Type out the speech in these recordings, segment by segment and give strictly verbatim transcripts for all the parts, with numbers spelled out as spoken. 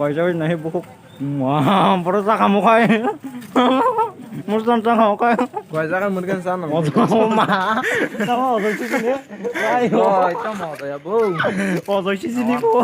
Kaisa nahi bukhuk. Ma, boro chakha mukhai. Mustan chakha mukhai. Koi jagan mungkin sana. Ojo ma. Sama ojo sini. Ayo. Koi, tamo ojo ya, bo. Ojo sini bo.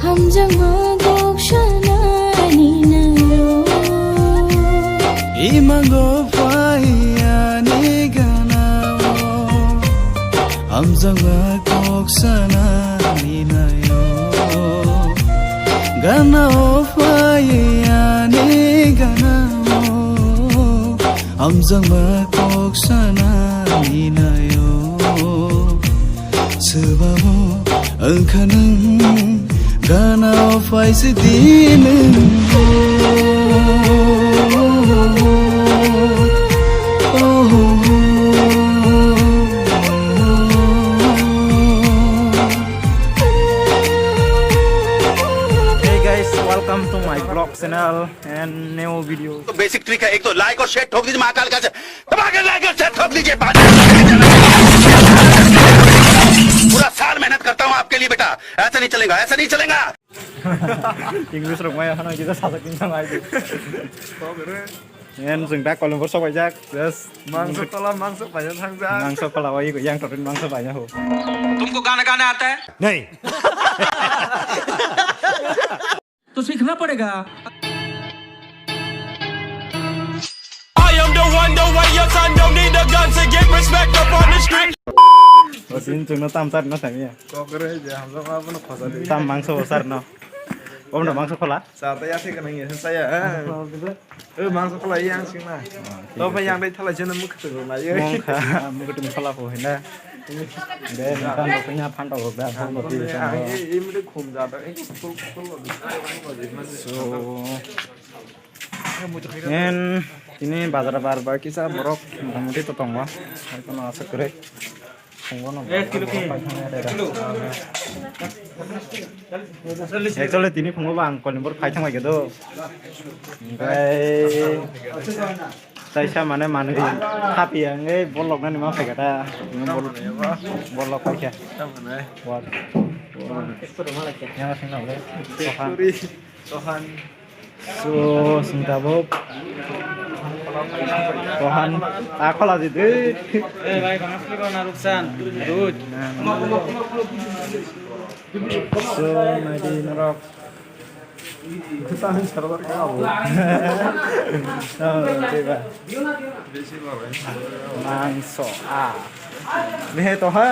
Hamjakma kok sanani naio. Imango phaiyani ganao, hamjakma kok sanani naio. Ganao phaiyani ganao, hamjakma kok sanani naio. Swbabo wngkha nwng ganao phaisidi nwng. Hey guys, welcome to my vlog channel and new video. तो basic trick है, एक तो लाइक और शेयर ठोक दीजिए महाकाल का, दबा के लाइक और शेयर ठोक दीजिए। पूरा साल मेहनत करता हूँ आपके लिए बेटा, ऐसा नहीं चलेगा, ऐसा नहीं चलेगा। English rok maya hana kita sasak tingtang aja. Ngen jeng dak kolom bor sok paijak, just mangso tola, mangso paijak thangjak. Mangso pala wai yang torin mangso paijak ho. तुमको गाना गाना आता है? नहीं। तो सीखना पड़ेगा। I am the one, the way your son don't need a gun to get respect up on the street. O sin chungno tam sar no sami ya. Kokre je hamsa ma bono khosa de. Tam mangso sar no. Om no mangso khola. Sa ta ya se kana ya sa ya. Eh, mangso pala yang sing na. Ah, to pa yang dai thala jena muk tu na ye. Mong kha, muk tu pala ho hina. De, kan to nya phan to da, phan to ti. Ang ye, ye mede khum ja da. So, en, ini bazar bar bar kisa borok motamuti to tongo. Hai kono asa kore. Actually, tini phungo ba ang Kolimbor phai thang bai do. Bai, taisa mane manwi happy ang ei bolok nani ma phai kata. Bolok phai kha. What? Yang sing na le. Sohan. So, sing tabuk. Kohan, ta khola di de. Eh, bhai, bang asli ko naruksan. Dud. So, nai di norok. Kita ni server ka abo. Oh, di ba. Mangso, ah. Ni he to ha?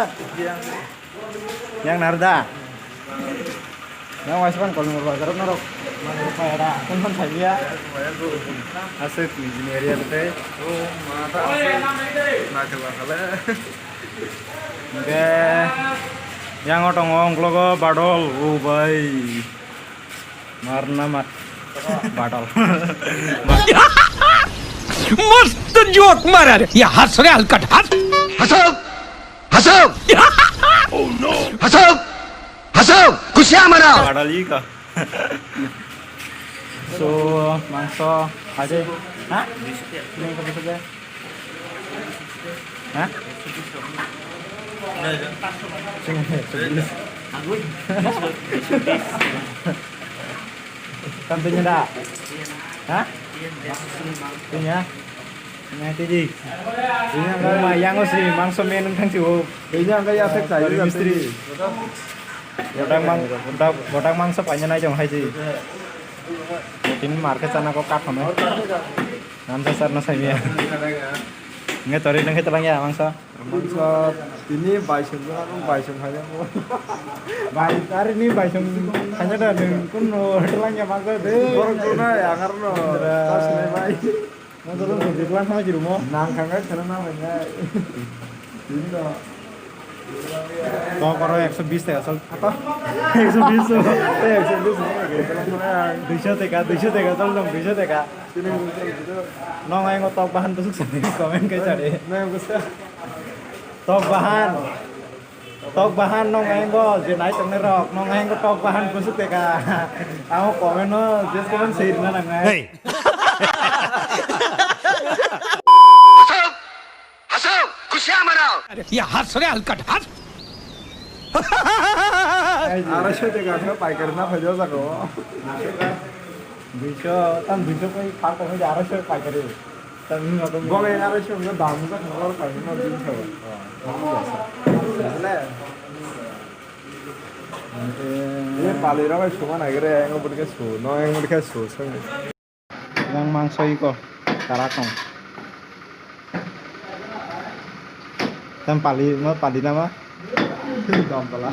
Yang narda. Yang waisapan Kolimor bazar norok. Mangso paya da. Kun kun thaiya. Aswk ni jini area bete. Oh, mata. Nakal nakal. Oke. Yang otong ong klogo badol. Oh, bai. Marna mat. Badal. मस्त जोक मारा रे। ये हंस रे हलकट, हंस। हंसो, हंसो। हंसो, हंसो। खुशियां मनाओ। Badal ika. So, mangso, aje. Ha? Ini ke bisa. Ha? Sing, sing. Kan punya dah? Ha? Punya? Punya T J. Punya kan? Ma, yang sih, mangso men nang sih, oh. Punya kan ya, saya Mistri. Bodang mang, bodang, bodang mangso punya naik dong, hai sih. Ini market sana kok kat mana? Nanti sana saya. Nggak tahu, nang kita lang ya, mangso. Mangso tini baisong jora, nung baisong hai mo. Bai, ari ni baisong hanya da nung kun no lang ya mangso de. Borok no na ya ngar no. Tas ne bai. Nang kang khe kheno nang lai nai. Tini no. Tok oro ekso bis taka sol. Apa? Ekso bis sol. Eh, ekso bis sol. Duiso taka, duiso taka sol dong, duiso taka. Tini no. Nong ayang tok bahan busuk sani comment khe sari. Nang busa. Tok bahan. Tok bahan nong ayang bo je nai tongnai rok, nong ayang bo tok bahan busuk taka. Amo comment no just comment sari na nang nai. Hey. Hasao, hasao, khushi manao. ये हंस रे हलकट हंस। Arai soi de gana paikari na phai jago. Duiso, tam duiso koi phar koi arai soi paikari. Tam ni mato. Bo arai soi no dam jak no paikari no din sabo. Bole. Ye pali rok suma nai gre, ang bo ke su, no ang bo ke su sang. Yang mangso iko, karakong. Tam pali, ma pali nama? Dampala.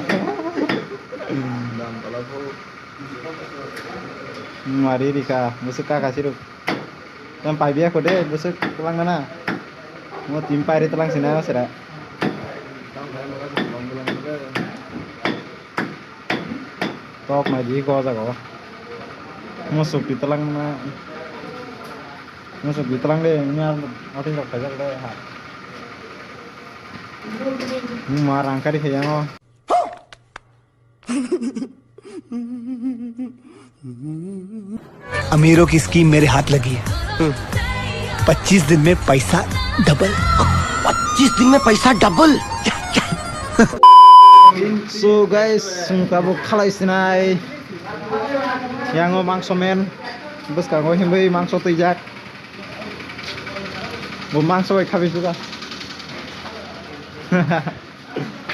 Dampala po. Mari rika, busuk kaka siruk. Tam pai biya kode, busuk kelang mana? Mo tim pai ri telang sina sera. Tok nai di go jago. Musuk di telang na. Musuk di telang de, ini ar oting rok kajak de ha. Ma rangkari khe yango. अमीरों की स्कीम मेरे हाथ लगी है। पच्चीस दिन में पैसा डबल। पच्चीस दिन में पैसा double? So guys, sungkabo khalai sinai. Yango mangso men, bwskango himwi mangso twijak. Bo mangso bai khabi suka.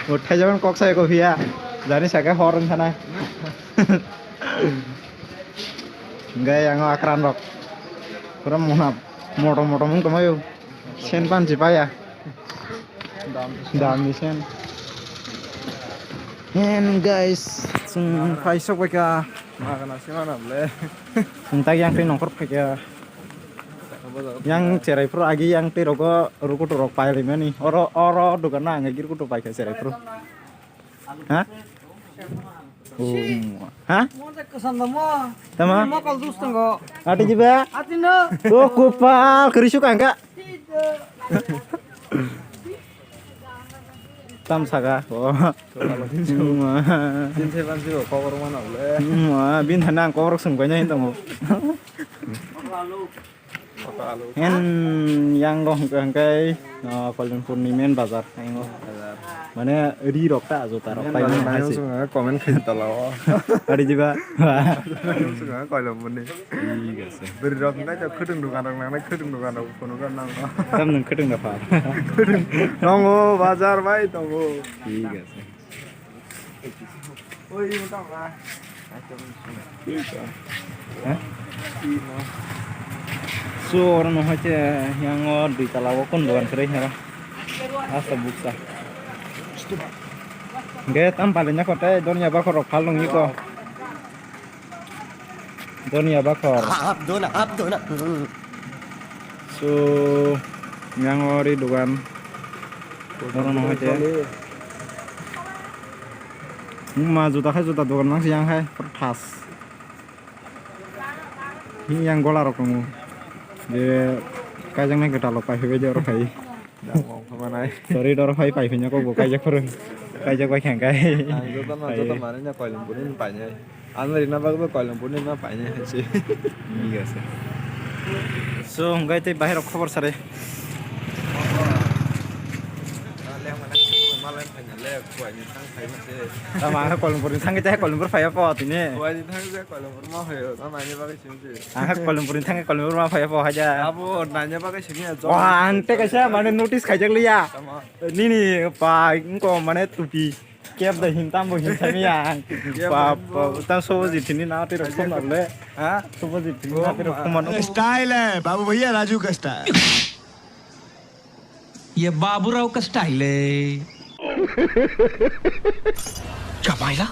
Bo thaijaban kok sai ko phiya. Jani saka hor wngkha na. Hingke ang o akran rok pura mona motom motom wng tongmai o. Sen pansi paya. Dam ni sen. Hen guys, chwng phai sok bai kha. Magana se mana ble. Chwng tak yang twi nongkhor phai kha. Yang cherai phuru agi yang twi rogo rukutu rok pai rimani. Oro, oro dugan na ang girkutu pai kha cherai phuru. Ha? Um. Ha? Tama? Ati jiba? O kupal, kerisu kangka. Tam saka. O. Tin se ban se kokor mana le. Um, bin thana ang kokor sungkanya hintongo. Hen yang rok hwnkhe hwnkhe, ah, Koilampurni main bazar, yang rok. Bazar. Mane ri rok ta juta rok. Main pai bazar mani nang hai se. Sung comment khe tala o. Ari jiba. Sung Koilampurni. Thik ase. Bwrwi rok hwnkhe to khwtwng dukan rok nangnai, khwtwng dukan rok phunukha nang. Tam nwng khwtwng da pha. Khwtwng. Tongo bazar bai tongo. Thik ase. Oi, imo tamo na. Ha? So, oro no hoite yang o dui tala o kon dogan kwrwi hero. Asa buksa. Ge tam pali nya kote donya bakhor rok phal nung iko. Donya bakhor. Hap dona, hap dona. Hmm. So, yang ori dogan. Oro no hoite. Ma juta khai juta dogan mang yang hai, pertas. Yang gola rok tongo. Je kaijak nai kwtal rok pai phai bai de oro khai. Dam wng kha manai. Sorry, doro phai pai phai nya kok bo kaijak phuru. Kaijak bai khang kai. Ang joto no joto manai na Koilampurni painai. Ang rina bagwi bo Koilampurni ma painai hai se. Thik ase. So, hwnkhe tei bahai rok khobor sare. Tama ang Koilampurni thangwi tei Koilampur phaiya po tini. Ang Koilampurni thangwi Koilampur ma phaiya po haja. Abo naina bagwi simi ya. Wah, ang tei kaisa mane notice khaijak liya. Nini pa, engko mane tupi. Kep da hin tam bo hin sami ya. Kep pa, da hin pa, bo. Tam sobo ji thini na tei rok somna le. Ha? Sobo ji thini na tei rok somna. Style hai, Babu Bhaiya Raju ka style. ये बाबूराव का स्टाइल है। क्या भाईला?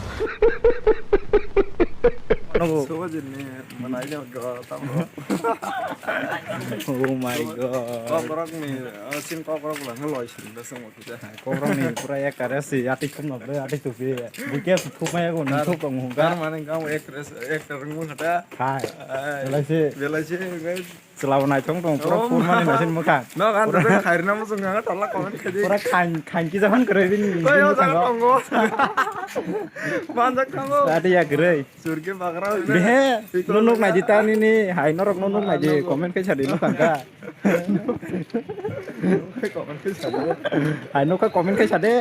Suwajini manai no go tamo. Oh my God. Kokrok ni, oh, sin kokrok lang loi sin da sung uti da. Kokrok ni pura ek kare si ati thum no bre ati tu bi. Buke thum ma go ni thum tong hung ka. Dar mane gam ek res, ek ring mun hata. Hai. Belai si. Belai si, guys. Chwla bo naithok tong, pura phone mani naising mwkhang. No, gan pura khairna muchung nga, tola comment khaidi. Pura khain, khain kisa hon kwrwi bini, bini mwkhango. Manjak thango. Adi ya kwrwi. Surge bagra. Behe, no nuk naidi ta nini, hai norok no nuk naidi, comment khai sadi mwkhang ka. Comment khai sadi. Hai nokha comment khai sadi.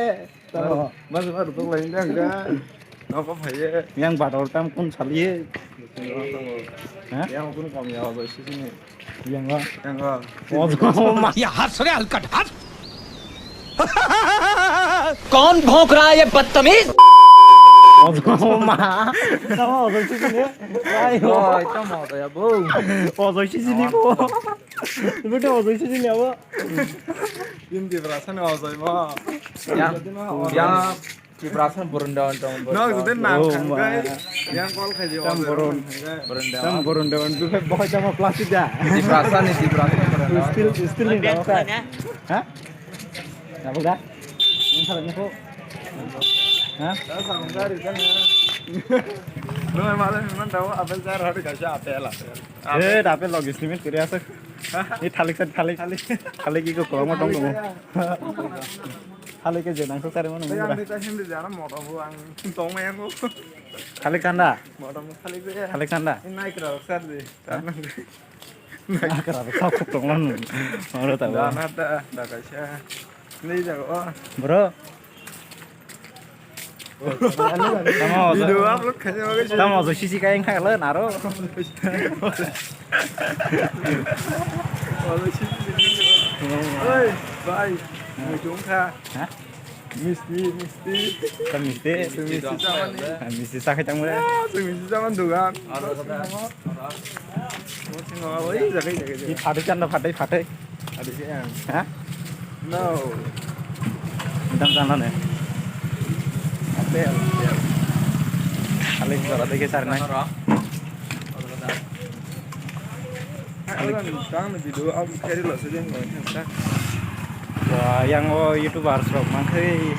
Tamo. Mas baru tu lain dia enggak. Apa bahaya? Yang baru tam kun sali. Ha? Yang kun kami awal sih sini. Yang apa? Yang apa? Oh, oh, ma. ये हंस रहे हलकट हंस। कौन भौंक रहा है ये बदतमीज? Oh, oh, ma. Tamo, oh, sih sini. Ayo. Oh, itu mau ya, Bu. Oh, sih sini, Bu. Betul, oh, sih sini, apa? Hindi berasa nih, oh, saya mau. Yang, yang Tiprasa ni burunda on tong. No, gede nang. Oh, ma. Yang call khai di. Tam burun. Burunda. Tam burunda on tu boy tamo plastic da. Tiprasa ni Tiprasa ni burunda. Still, still ni tamo kai. Ha? Apa da? Yang salah ni ko. Ha? No, malah memang tahu apel saya hari kasih apel lah. Eh, tapi logis limit kiri asal. Ini thalik san thalik. Thalik iko kolong tong tong. Thalik ke jenang sok sari mana mungkin. Ang kita hindi jana motor bu ang tong yang bu. Thalik sanda. Motor bu thalik ya. Thalik sanda. Ini naik kerap sar di. Naik kerap sok sok tong lan. Mana tahu. Dana da da kaisa. Ini jago. Bro. Tamo, video upload khaina bagwi se. Tamo, so sisi kain kha le naro. Oi, bhai, muchung kha. Ha? Misti, misti. Tam misti. Misti, misti chaman. Ha, misti sa khai tang mure. Ah, misti chaman dugan. Aro kata. Aro. Oi, jagai, jagai, jagai. Phatwi chanda, phatwi, phatwi. Ada sih yang. Hah? No. Dam sana nih. Apel, apel. Paling suara tiga sarnai. Wah, yang o YouTubers rok mangkhe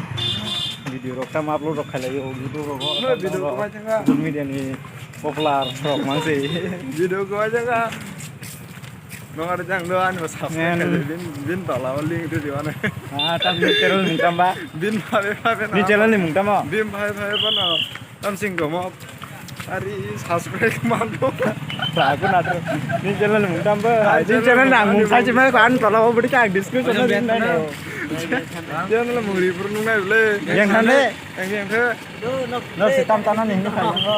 video rok tam upload rok khailai o YouTube rok o. Video rok, social media ni popular rok mangsi. Video ko aja ka. Nong ada jang do ani subscribe khailai bin, bin tola o link rw di mane. Ah, tam ni channel ni mung tam ba? Bin phabe phabe na. Ni channel ni mung tam o? Bin phabe phabe ba na. Tam sing gomo. Ari subscribe man do. Sa ko na to. Ni channel ni mung tam ba? Ni channel na mung sai chimai ko an tola o budi ka description na din na. Channel mung ri pur nung na le. Yang thane. Yang yang the. No, si tam tana ni hinwi kha, yang o.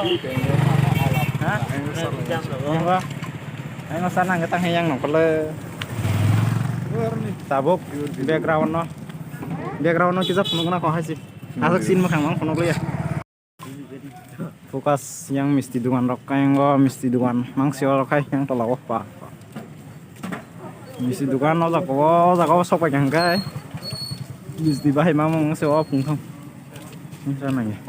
Ha? Yang o. Yang o sana nge tang yang nong kole. Tabuk background no. Background no kisa phunuk na ko hasi. Aswk sin makhang mang phunuk liya. Focus yang misti dukan rok kha, yang o misti dukan mang si o rok khai yang tola o pa. Misti dukan o jaga o, o jaga o sok pai kha hingkhe. Misti bahai mamung se o phung thang. Wngkha nangya.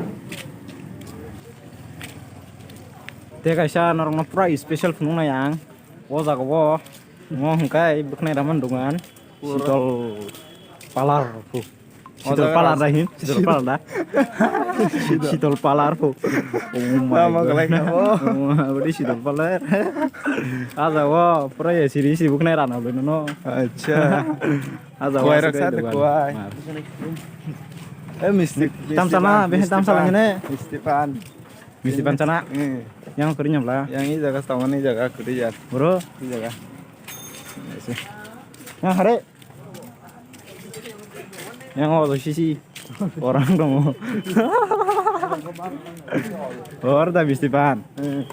Tei kaisa norokno pura special phunuknai ang. O jaga o. Omo hwnkhe bwkhwnai rama dugan. Pura. Shitol Parlour phu. O Shitol jaga Parlour ras- da hin? Shitol Parlour da. Shitol Parlour phu. Oh my God. Lama kwlai kha bo. Oh, aboni Shitol Parlour. Ah jaga o pura ya siri siri bwkhwnai rana bwlai nono. Acha. Ah jaga o kwai rok aswk sa de dugan. Kwai. Mar. Eh, misti, misti pan. Tam sana, behe tam sana ngene. Misti pan. Misti pan chana. Hmm. Yang kuri nyamla. Yang i jaga sama ni jaga kuri ya. Bro. I jaga. Yang hare. Yang o sisi. Orang dong. Or da misti pan. Hmm.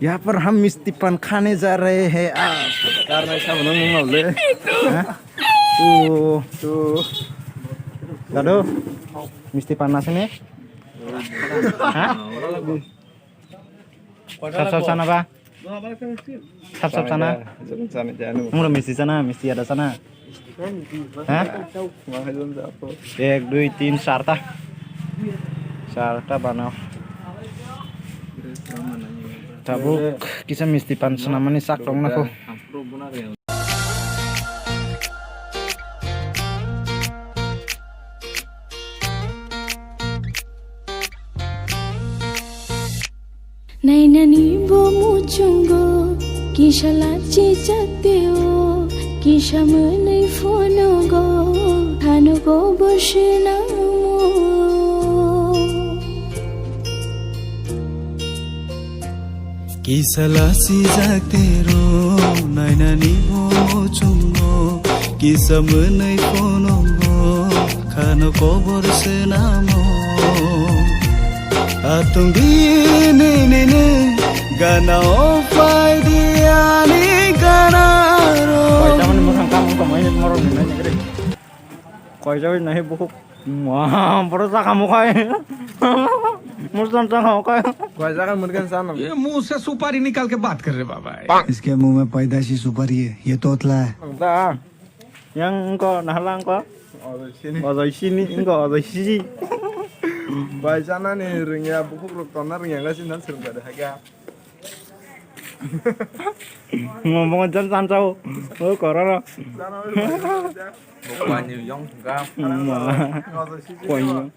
Ya par ham misti pan khane ja rahe hai aap. Karna sab nang mung le. Ha? Tu. Tu. Dadu. Misti pan na sini. Ha? Sap sap sana ba? Sap sap sana? Sana, sana, sana. Mura misti sana, misti ada sana. Ha? Ek, dui, tin, charta. Charta banao. Tabuk kisa misti pan swnamani sak tongna kho. Nainani bo muchungo, kisa lachi jateo, kisa mwnwi phonogo, khanogo bo swnamo. Kisa lachi jatero, nainani bo muchungo, kisa mwnwi phonogo, khano kobor swnamo. Atung dini nini gana o pai di ani gana ro. Koi tamani mwkhang kamung kamai ni morok ni nai nigri. Koi jagoi nahi bukhuk. Ma, boro chakha mukhai. Musan chakha mukhai. Koi jaga mungkin sana. ये मुंह से सुपारी निकाल के बात कर रहे बाबा। इसके मुंह में पैदाशी सुपारी है, ये तोतला है। Yang engko nahala engko. Ojoi sini. Ojoi sini, engko ojoi sisi. Bai sana ni ringya bukhuk rok tonna ringya ga sinan sering pada haga. Ngomong jan san sao. O kororo. Sana bai sana ja. Bukhuk ni yong ga. Ma. Ojoi sini. Koi.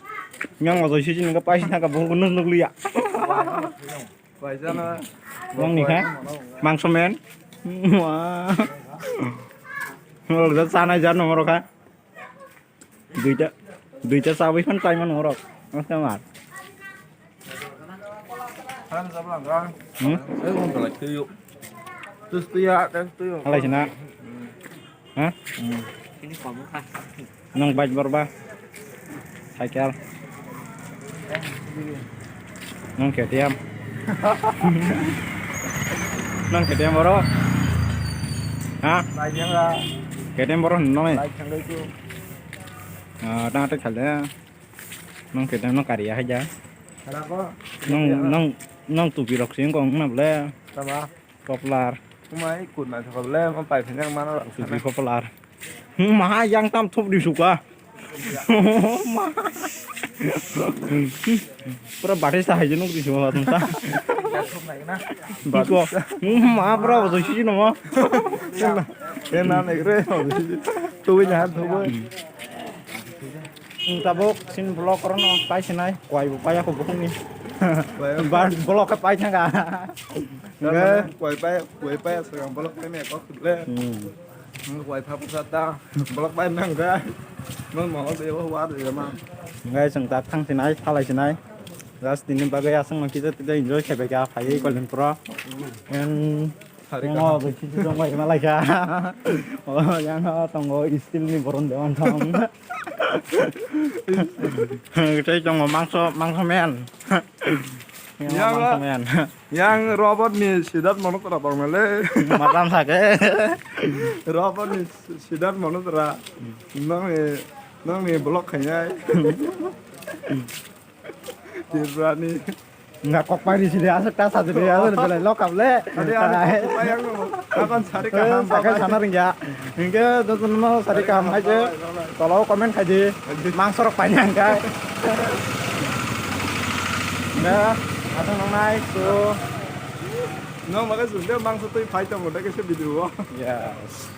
Yang ojoi sisi nengka paisi naka bukhuk nus nukliya. Paisano. Nong ni kha? Mangso men? Wah. Moro da sana jar no moro kha. Duita, duita sawi khan tai man moro. Mas kamar. Khan sabla ga. Hmm? Tus tuya, tus tuya. Halai sina. Ha? Ini kamu kah? Nang bike borba. Cycle. Nang K T M. Nang K T M boro. Ha? Bike yang lah. K T M boro nong ni. Bike yang itu. Ah, tang atek khale. Nang K T M no kariya haja. Kenapa? Nang, nang, nang tupi rok sing kong na ble. Sama. Popular. Kuma ikut na thokol le, ma pai phene mana rok. Supi popular. Hmm, maha yang tam thup di suka. Ma. Pura bathai sa hai jenuk di suka tum ta. Biko. Hmm, ma pura ojoi sisi no ma. Kena negre. Tuwi na tuwi. Tabuk sin vlog rok no pai sinai, kwai bo pai ako bukhuk ni. Kwai bo. Ba vlog khe pai thangka. Kwai pai, kwai pai, aswk ang vlog pai me kok le. Hmm. Kwai pha pusa ta, vlog pai nang ga. Mon mo de bo wa de ma. Guys, ang ta thang sinai, thalai sinai. Just tini bagwi aswk no kisa tida enjoy khe bai ka phai Koilansoro. And Sari kaham. Tongo, bai sisi tongo, ima lai kha. Oh, yang ha, tongo, steel ni boron dewan thang. Tei tongo, mangso, mangso men. Yang mangso men. Yang robot ni Siddharth Malhotra tong le. Matam sake. Robot ni Siddharth Malhotra. Nang ni, nang ni block khainai. Tirani. Nga kok pai di sini aswk ta sa di aswk belai lokap le. Ade ade kok pai ang no. Akan sari kaham. Sakai sana ringya. Hingke jotono sari kaham hai je. Tolao comment khai di. Mangso rok pai nang kai. Nga aswk nang nai so. No maga sunde mangso tui pai tong udah ke video. Yes.